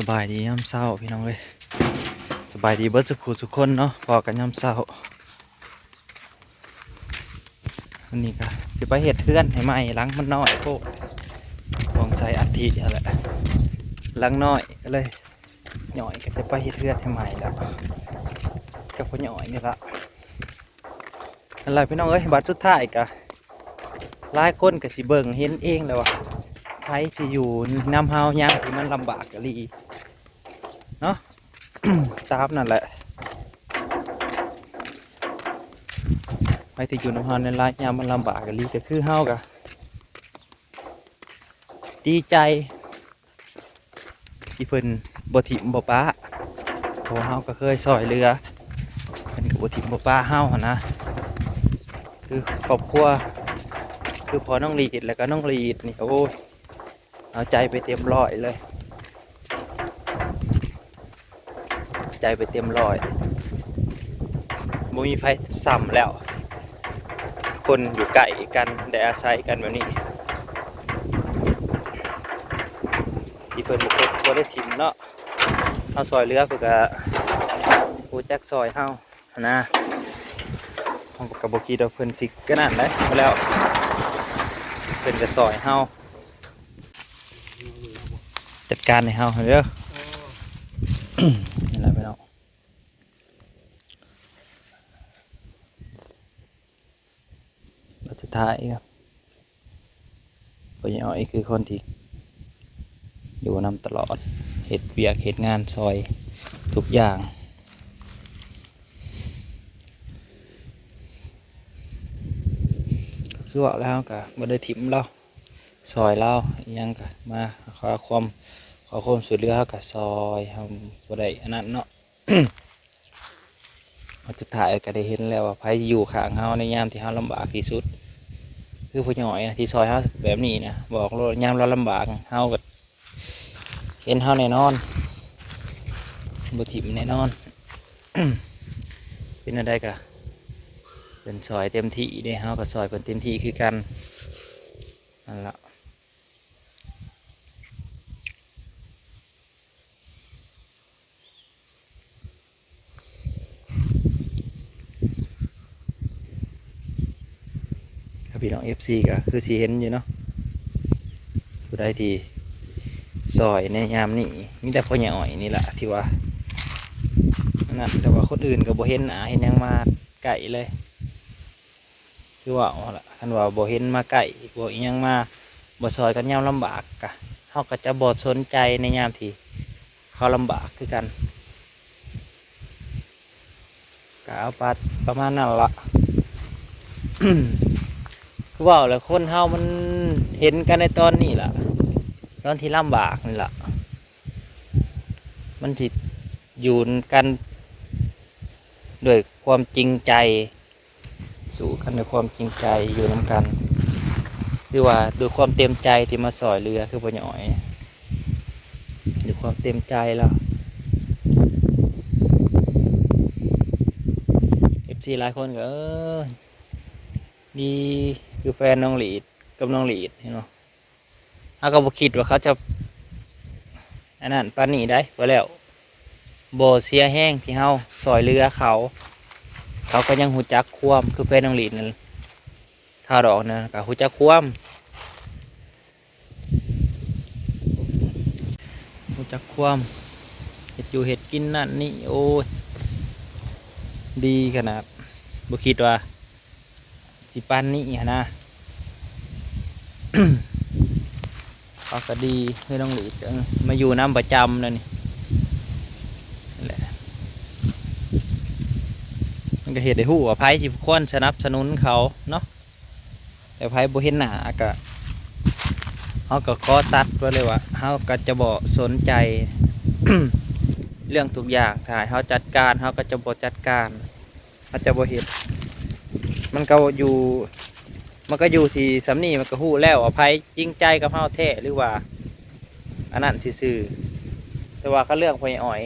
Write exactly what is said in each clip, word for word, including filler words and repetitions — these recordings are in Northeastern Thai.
สบายดียามเช้าพี่น้องเอ้ย สบายดีเบิดสุขุสุคนเนาะ พอกันยามเช้า อันนี้ก็สิไปเฮ็ดเฮือนให้ใหม่ หลังมันน้อยโพด ของใส่อัฐินั่นแหละ หลังน้อยก็เลย ย่อยก็จะไปเฮ็ดเฮือนให้ใหม่แล้ว ก็พอหย่อยนี่ละ นั่นแหละพี่น้องเอ้ย บัดสุดท้ายก็ หลายคนก็สิเบิ่งเห็นเองแล้วว่า ไผที่อยู่นำเฮายามที่มันลำบากกะลี เนาะ ตามนั่นแหละ ไผที่อยู่นำเฮาในระยะยามมันลำบากกะลี ก็คือเฮาก็ดีใจ ที่เพิ่นบ่ถิ่มบ่ปะ เพราะเฮาก็เคยซอยเหลือ เพิ่นก็บ่ถิ่มบ่ปะเฮาหั้นนะ คือครอบครัว คือพ่อน้องหลีด แล้วก็น้องหลีดนี่ โอ้ย เอาใจไปเต็มร้อยเลย ใจไปเต็มร้อย บ่มีไผซ้ำแล้ว คนอยู่ใกล้กัน ได้อาศัยกันแบบนี้ ที่เพิ่นบ่เคย บ่ได้ถิ่มเนาะ เฮาซอยเหลือเพิ่นก็รู้จักซอยเฮาหั้นนะ เฮาก็บ่คิดว่าเพิ่นสิขนาดใด๋ แล้วเพิ่นก็ซอยเฮา จัดการให้เฮาเด้อ นี่แหละพี่น้อง บัดสุดท้ายครับ พ่อใหญ่อ้อยคือคนที่อยู่นำตลอด เฮ็ดเวียกเฮ็ดงานซอยทุกอย่าง คือว่าแล้วก็บ่ได้ถิ่มลาว ซอยลาว อิหยังก็มาขอความ ขอความช่วยเหลือ เฮาก็ซอย เฮาบ่ได้อันนั้นเนาะ สุดท้ายก็ได้เห็นแล้วว่าไผอยู่ข้างเฮาในยามที่เฮาลำบากที่สุด คือพ่อใหญ่อ้อยนะ ที่ซอยเฮาแบบนี้นะ บอกโลด ยามลาวลำบาก เฮาก็เห็นเฮาแน่นอน บ่ถิ่มแน่นอน เป็นจั่งใด๋ก็ เพิ่นซอยเต็มที่เด้ เฮาก็ซอยเพิ่นเต็มที่คือกัน นั่นล่ะ ครับพี่น้อง เอฟซี ก็คือสิเห็นอยู่เนาะ ผู้ใดที่ซอยในยามนี้ มีแต่พ่อใหญ่อ้อยนี่ล่ะที่ว่าอันนั้น แต่ว่าคนอื่นก็บ่เห็นหน้าเห็นหยังมาใกล้เลย คือว่าเอาล่ะ คันว่าบ่เห็นมาใกล้ บ่อิหยังมา บ่ซอยกันยามลำบากกะ เฮาก็จะบ่สนใจในยามที่เขาลำบากคือกัน ก็เอาปะ ประมาณนั้นละ คือว่าแหละ คนเฮามันเห็นกันในตอนนี้ล่ะ ตอนที่ลำบากนี่ล่ะ มันสิอยู่กันด้วยความจริงใจ สู้กันด้วยความจริงใจ อยู่นำกัน คือว่าด้วยความเต็มใจที่มาซอยเหลือ คือพ่อใหญ่อ้อย ด้วยความเต็มใจแล้ว เอฟซี หลายคนก็ เออ ดี คือแฟนน้องหลีดกับน้องหลีด เห็นบ่ เฮาก็บ่คิดว่าเขาจะ อันนั้นปานนี้ได้ ว่าแล้ว บ่เสียแฮงที่เฮาซอยเหลือเขา เขาก็ยังฮู้จักความ คือแฟนน้องหลีดนั่น ข่าวดอกนะ ก็ฮู้จักความ ฮู้จักความ เฮ็ดอยู่เฮ็ดกินนั่นนี่ โอ้ย ดีขนาด บ่คิดว่า สิปานนี้หั้นนะ เขาก็ดี คือน้องหลีด เออ มาอยู่นำประจำนั่นนี่ นั่นแหละ มันก็เฮ็ดให้ฮู้ว่าไผสิควรสนับสนุนเขาเนาะ แต่ไผบ่เห็นหน้าก็ เฮาก็ขอตัดไว้เลยว่า เฮาก็จะบ่สนใจ เรื่องทุกอย่าง ถ้าให้เฮาจัดการ เฮาก็จะบ่จัดการ เฮาจะบ่เฮ็ด มันก็อยู่ มันก็อยู่ที่ส่ำนี้ มันก็ฮู้แล้วว่าไผจริงใจกับเฮาแท้ หรือว่า อันนั้นซื่อๆ แต่ว่าคันเรื่องพ่อใหญ่อ้อย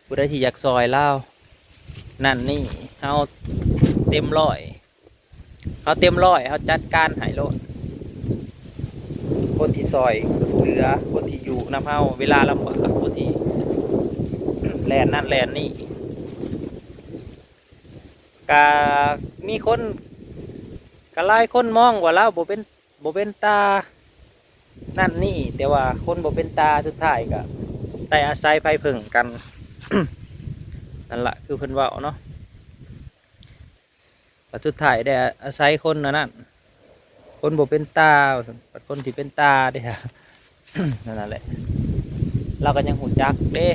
ผู้ใดที่อยากซอยลาว นั่นนี่ เฮาเต็มร้อย เฮาเต็มร้อย เฮาจัดการให้โลด คนที่ซอยเหลือ คนที่ อยู่นำเฮาเวลาลำบาก ผู้ที่แล่นนั่นแล่นนี่ ก็มีคน ก็หลายคนมองว่าลาวบ่เป็น บ่เป็นตานั่นนี่ แต่ว่าคนบ่เป็นตาสุดท้ายก็ได้อาศัยไผเพิ่งกัน นั่นล่ะ คือเพิ่นเว้าเนาะ บัดสุดท้ายได้อาศัยคนอันนั้น คนบ่เป็นตา บัดคนที่เป็นตาเด้ นั่นแหละ ลาวก็ยังฮู้จักเด้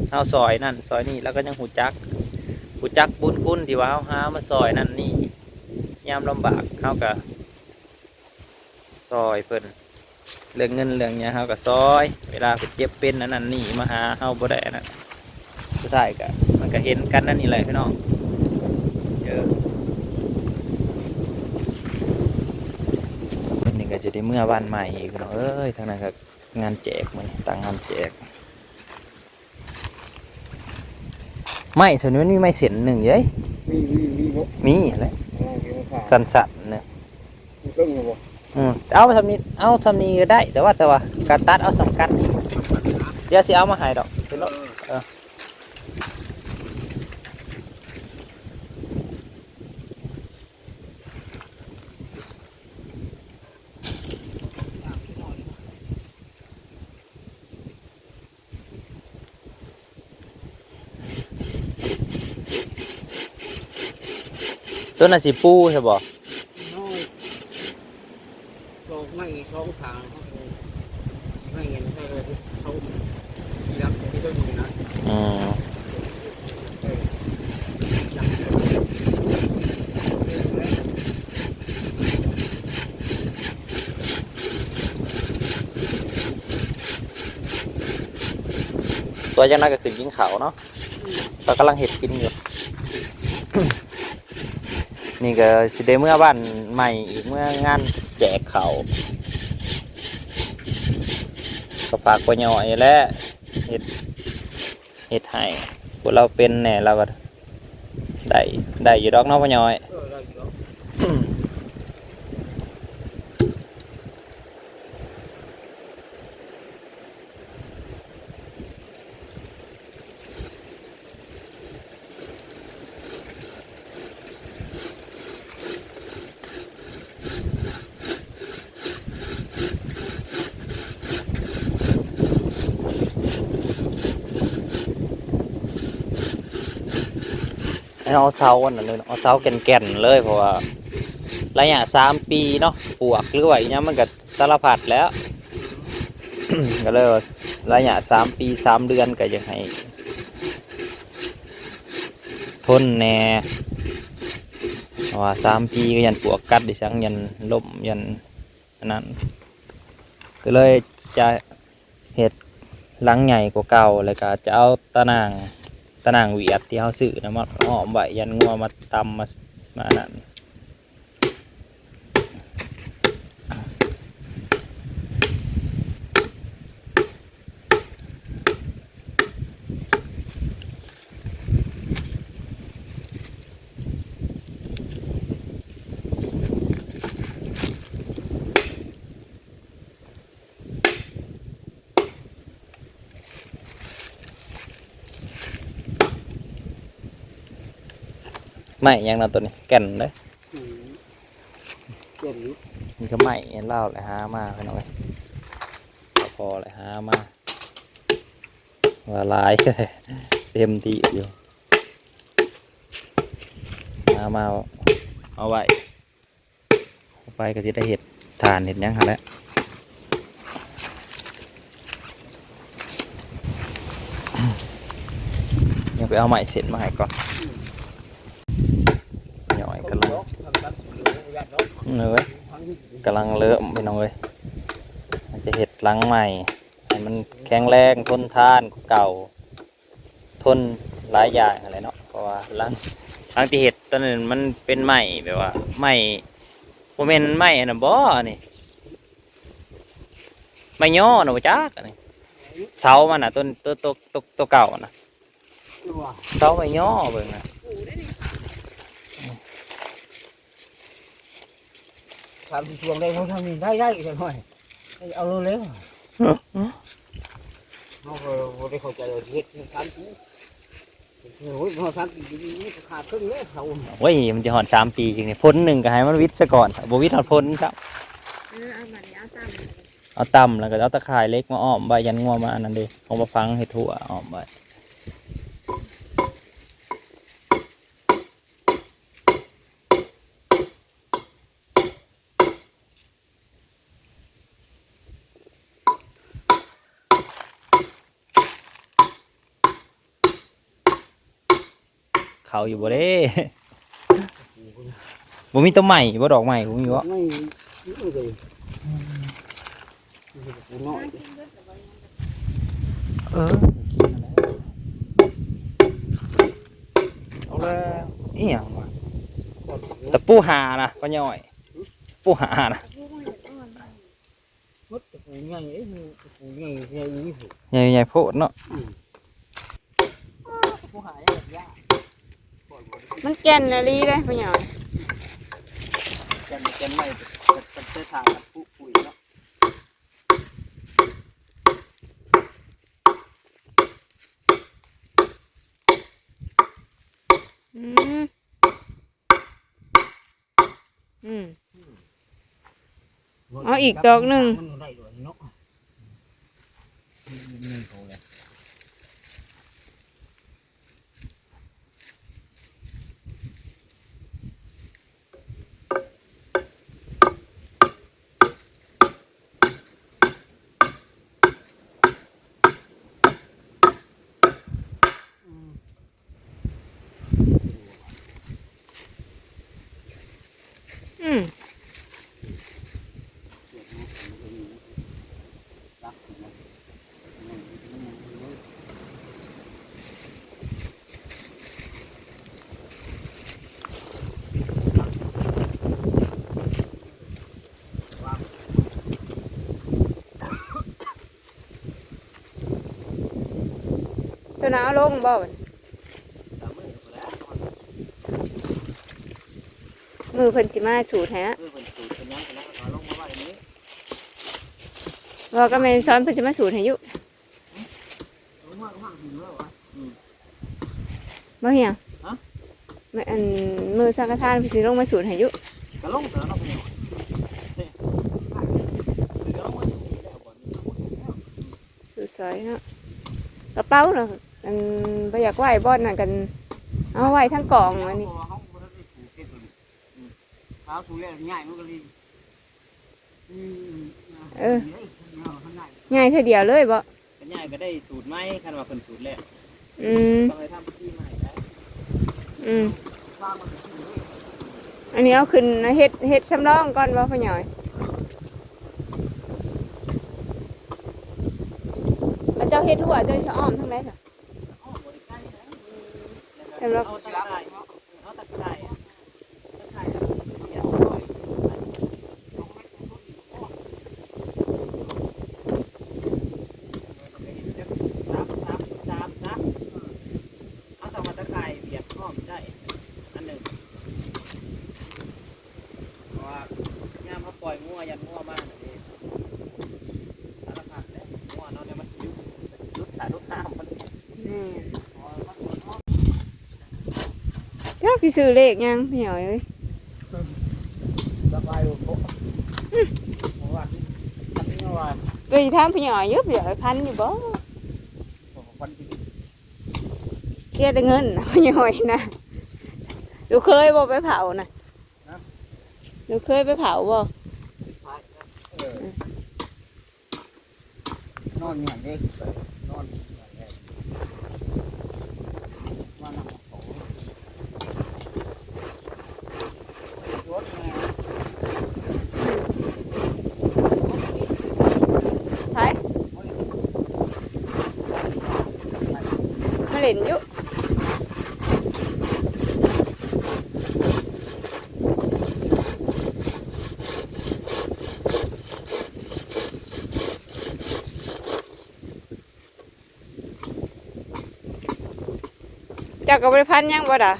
เฮาซอยนั่นซอยนี่ ลาวก็ยังฮู้จัก ฮู้จักบุญคุณที่ว่าเฮาหามาซอยนั่นนี่ ยามลำบากเฮาก็ซอยเพิ่น เรื่องเงินเรื่องหยังเฮาก็ซอย เวลาเพิ่นเจ็บเป็นอันนั้นนี่มาหาเฮาบ่ได้อันนั้น สุดท้ายก็มันก็เห็นกันนั่นนี่แหละพี่น้อง เออ มื้อนี้ก็จะได้เมือบ้านใหม่อีกพี่น้องเอ้ย ทางนั้นก็งานแจก มื้อนี้ตั้งงานแจก ไม้ส่วนนี้มันมีไม้เส้นหนึ่งเย้ย มี มี มีบ่ มีแหละ อ๋อ มีบ่ขาด สั้นๆ เนี่ย มีเครื่องอยู่บ่ อืม เอาส่ำนี้ เอาส่ำนี้ก็ได้ แต่ว่า แต่ว่าการตัดเอาสำคัญ เดี๋ยวสิเอามาให้ดอก เห็นบ่ เออ เออ ต้นน่ะสิปูใช่บ่ น้อย ดอกไม้สองข้าง ไม่เห็นใช่เลย เขายักษ์ที่ต้นนี้นะ อืม เออ ยักษ์ ตัวจังนั้นก็ขึ้นกินข้าวเนาะ อืม ก็กำลังเฮ็ดกินอยู่ นี่ก็สิได้เมือบ้านใหม่อีก เมืองานแจกข้าว ก็ฝากพ่อใหญ่แหละ เฮ็ด เฮ็ดให้ พวกลาวเป็นแหน่ ลาวก็ได้ ได้อยู่ดอกเนาะพ่อใหญ่ เออ ได้อยู่ดอก ให้เอาเสาอันนั้นเลยเนาะ เอาเสาแก่นๆเลย เพราะว่าระยะสามปีเนาะ ปลวกหรือว่าอิหยังมันก็สารพัดแล้ว ก็เลยว่าระยะสามปีสามเดือนก็อยากให้ทนแหน่ เพราะว่าสามปีก็ย้านปลวกกัดดิซัง ย้านล้ม ย้านอันนั้น ก็เลยจะเฮ็ดหลังใหญ่กว่าเก่า แล้วก็จะเอาตะนาง ตะนางเวียดที่เราซื้อนะ มาอ้อมไว้ ย้านงัวมาตำ มา มาอันนั้น ไม้หยังเนาะตัวนี้ แก่นเด้อ อืม แก่นอยู่ มันก็ไม้ลาวแหละหามาพี่น้องเอ้ย พอแหละหามา ว่าหลาย เต็มที่อยู่ หามาเอาไว้ ไปก็สิได้เฮ็ดถ่านเฮ็ดหยังหั่นแหละ ยังไปเอาไม้เส้นมาให้ก่อน ย่อยกำลัง เออ กำลังเริ่มพี่น้องเอ้ย มันจะเฮ็ดหลังใหม่ ให้มันแข็งแรงทนทานกว่าเก่า ทนหลายอย่างหั้นแหละเนาะ เพราะว่าหลัง หลังที่เฮ็ดตอนนั้นมันเป็นไม้แบบว่า ไม้ บ่แม่นไม้อันนั้นบ่ อันนี้ ไม้ย่อนะบ่จัก อันนี้ เสามันน่ะ ต้น ตัว ตัว ตัว ตัวเก่าน่ะ เสาไม้ย่อเบิ่งน่ะ สามสี่พวงได้ พวกทางนี้ได้ ได้อีกหน่อย เอาเร็วๆ เฮาก็บ่ได้เข้าใจว่าสิเฮ็ดสามปี โอ้ย ฮอดสามปีนี่ก็ขาดครึ่งแล้วเขา โอ้ย มันจะฮอดสามปีจริงนี่ ฝนหนึ่งก็ให้มันวิดซะก่อน บ่วิดฮอดฝนซ้ำ เออ เอาบัดนี้เอาตำ เอาตำแล้วก็เอาตะข่ายเหล็กมาอ้อมไว้ ยันงัวมาอันนั้นเด้ เอามาฝังให้ทั่วอ้อมไว้ เขาอยู่บ่เด้ บ่มีต้นไม้บ่ ดอกไม้บ่มีบ่ ไม่ ไม่เลย ปูน้อย เออ เอาแล้ว อีหยังวะ ตะปูหานะ ป้าย้อย ปูหานะ มดตะปูใหญ่เอ้ย ตะปูใหญ่ใหญ่อีหลี ใหญ่ใหญ่โพดเนาะ อืม ตะปูหาใหญ่ยาก มันแก่นอีหลีเด้ ป้าย้อย แก่น แก่นไม้ เป็นเส้นทางกันปุ๊บปุ๋ยเนาะ อืม อืม เอาอีกดอกหนึ่ง มันได้ด้วยเนาะ นี่เขาเลย อืม ตัวน้าเอาลงบ่บัดนี้ มือเพิ่นสิมาสูดให้อะ เออ เพิ่นสูดเพิ่นยังเพิ่นนะ เอาลงมาไว้นี่ ว่าก็แม่นซ้อนเพิ่นสิมาสูดให้อยู่ ลงมาข้างหินแล้ววะ อืม บ่เหียง ฮะ แม่นอัน มือสังฆทานเพิ่นสิลงมาสูดให้อยู่ ก็ลงแต่ละเนาะ สูดซอยเนาะ กระเป๋าเนาะ อัน บ่อยากไว้บ่อนนั่นกัน เอาไว้ทั้งกองอันนี้ เท้าถูแล้วง่ายมันก็เลย อืม เออ ง่ายเทื่อเดียวเลยบ่ ก็ง่ายก็ได้สูตรใหม่ คันว่าเพิ่นสูตรแล้ว อืม ต้องให้ทำพิธีใหม่ได้ อืม อันนี้เอาขึ้นเฮ็ด เฮ็ดสำรองก่อนบ่พ่อใหญ่ แล้วเจ้าเฮ็ดหัวเจ้าสิอ้อมทางใดซะ สำหรับ เอาตะข่าย เอาตะข่าย ตะข่าย สาม สาม สาม สาม เอาสองตะข่ายเบียดอ้อมได้ อันหนึ่ง เพราะว่ายามเขาปล่อยงัว ยันงัวมาน่ะเด้ สารพัดเลย งัวเนาะเนี่ยมันหิว ลุกขาลุกห้ามมัน อืม เจ้าสิซื้อเลขหยังพี่หอยเอ้ย สบายบ่ อืม เมื่อวานนี้ พันเมื่อวาน ไปถามพี่หอยอยู่ พี่หอยพันอยู่บ่ พันที่ เสียแต่เงินนะพี่หอยนะ ลูกเคยบ่ไปเผานะ ฮะ ลูกเคยไปเผาบ่ เออ นอนอยู่หั่นเด้ นอนอยู่หั่นแหละ ว่านั่งเขา รถมา ไผ มาเล่นอยู่ เจ้าก็บ่ได้พันหยังบ่ดา เ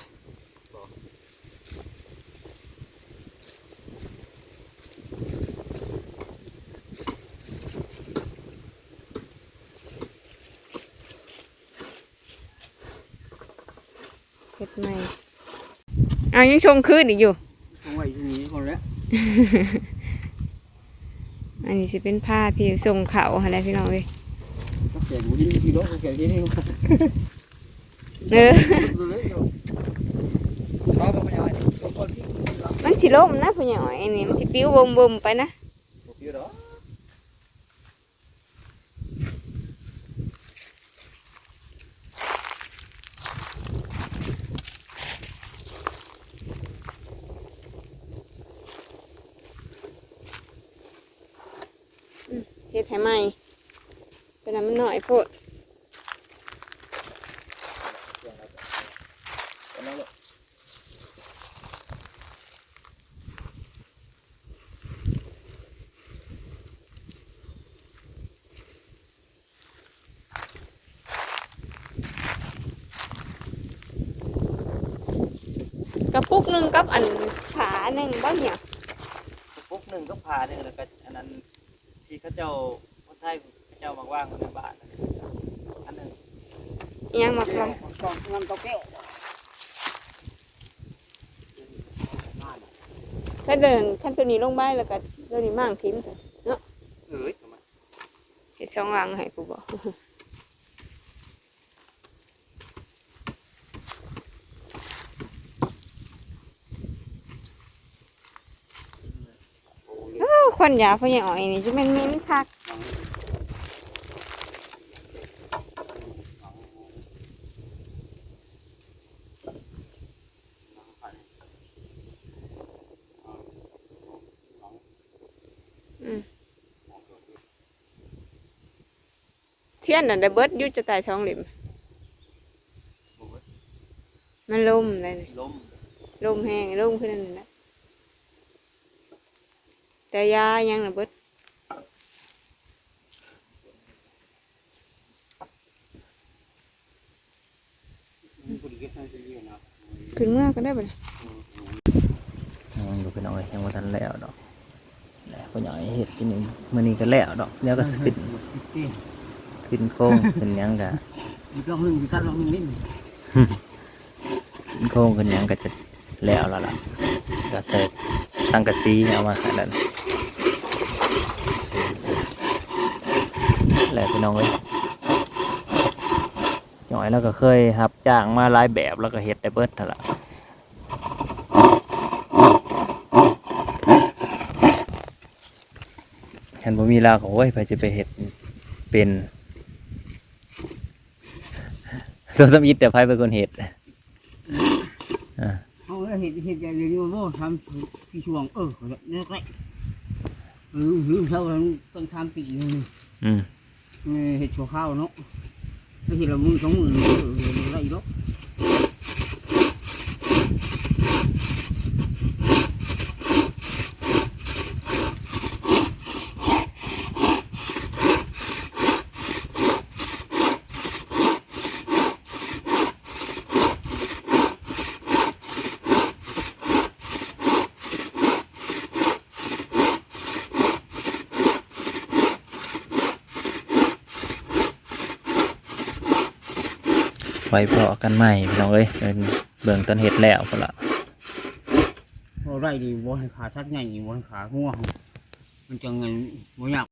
เฮ็ดใหม่ เอายังส่งคืนอีกอยู่ ส่งไว้อยู่นี่ก่อนแหละ อันนี้สิเป็นผ้าที่ส่งเขาหั่นแหละพี่น้องเอ้ย เขาแก่งบ่เห็นอยู่ที่ดอก เขาแก่งที่นี่ เออ ดูเลยเนาะ เขาก็ไม่เอาไอ้นี่ มันสิล่มนะพ่อใหญ่อ้อย อันนี้มันสิปิวบ่มๆไปนะ บ่ปิวดอก อืม เฮ็ดให้ใหม่ ตัวนั้นมันน้อยโพด กระปุกหนึ่งกับอันฝาหนึ่งบ่เนี่ย กระปุกหนึ่งกับฝาหนึ่ง แล้วก็อันนั้นที่เขาเจ้า คนไทยเขาเจ้ามาวางไว้ในบ้านนะ อันหนึ่ง อิหยังมากล่อง กล่องเงินเก่าแก้ว ถ้าเดินขั้นตัวนี้ลงไปแล้วก็ตัวนี้มั่งทิมซะเนาะ เอ้ย เฮ็ดสองหลังให้ผู้บ่ เออ ควันยาพ่อใหญ่อ้อยนี่จะแม่นเหม็นคัก อืม เทียนน่ะได้เบิดอยู่จะตายสองเล่ม มันลมได้นี่ ลม ลมแฮง ลมคือนั่นแหละ แต่ยายังน่ะเบิด ขึ้นเมือก็ได้บัดนี้ อืม อยู่พี่น้องเอ้ย ยังบ่ทันแล้วดอก แล้วพ่อใหญ่เฮ็ดกินมื้อนี้ก็แล้วดอก เดี๋ยวก็สิขึ้น ขึ้นโครง ขึ้นหยังก็ อีกรอบหนึ่ง อีกรอบหนึ่งนิดหนึ่ง ขึ้นโครงขึ้นหยังก็จะแล้วแล้วล่ะ ก็แต่สังกะสีเอามาขนาดนั้น แล้วพี่น้องเอ้ย น้อยแล้วก็เคยรับจ้างมาหลายแบบ แล้วก็เฮ็ดได้เบิดนั่นล่ะ คันบ่มีลาวก็ โอ้ย ไผสิไปเฮ็ดเป็น ตัวทำอิฐแต่ไผเป็นคนเฮ็ด อ่า เอาละ เฮ็ด เฮ็ดใหญ่เลย โอ้โห ทำกี่ช่วง เออ เนี่ยก็ เออ หือ เท่านั้นต้องทำปีกหนึ่ง อืม เออ เฮ็ดชั่วคราวเนาะ ถ้าเฮ็ดละมื้อสองมื้อ เออ เฮ็ดบ่ได้ดอก ไว้พ้อกันใหม่พี่น้องเอ้ย เบิ่ง เบิ่งตอนเฮ็ดแล้วพุ้นล่ะ บ่ได้ดี บ่ให้ขาสัตว์ใหญ่ บ่ให้ขางัว มันจั่งไง บ่อยาก